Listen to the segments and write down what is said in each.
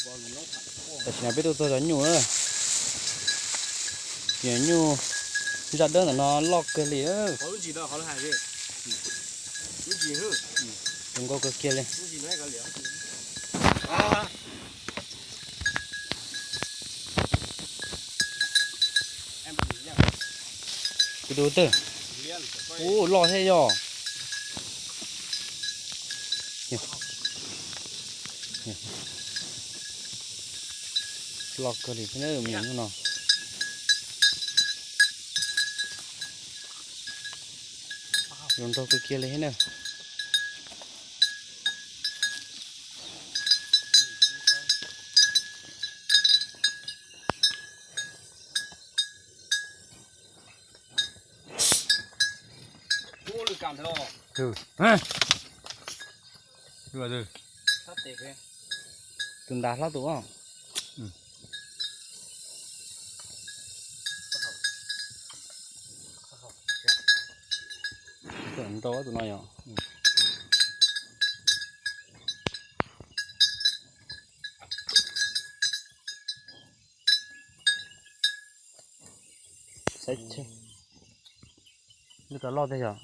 Tam sim no peb tuaj txog cov nyuj na. Cov nyuj zaj dawb ntawm no loj kawg li. Zoo nkauj kawg kiag li. Kuv tus twg? Ub, loj thiab yog. Loj kawg li thiab na, me nyuam no. Zoo nraug kawg kiag li thiab na. Tus ntas hlob tus. Nrau tus no yog. Saib, lub tod loj tiag yog.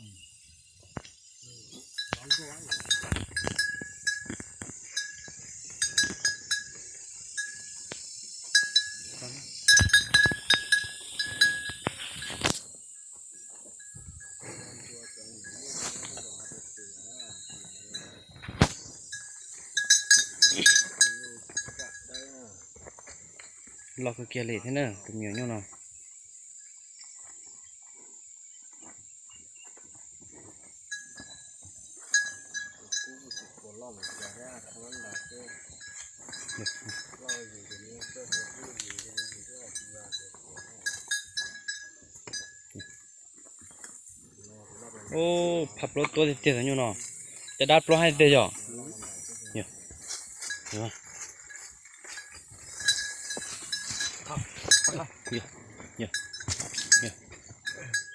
Loj kawg kiag li thiab na tus me nyuam nyuj no. Ub, phaj plaub tuab tiag tiag tus nyuj no. Caj dab plaub hab tiag yog.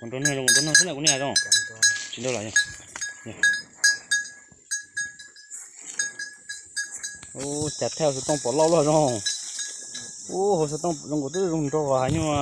Mus nrau nag, mus nrau nag xwb na kuv niam zoo. Tsis nrau lawm. Ub, cas thaij hauv xov tooj pom loj luaj zoo. Ub, hauv xov tooj zoo nkaus twb zoo nraug heev nyuj.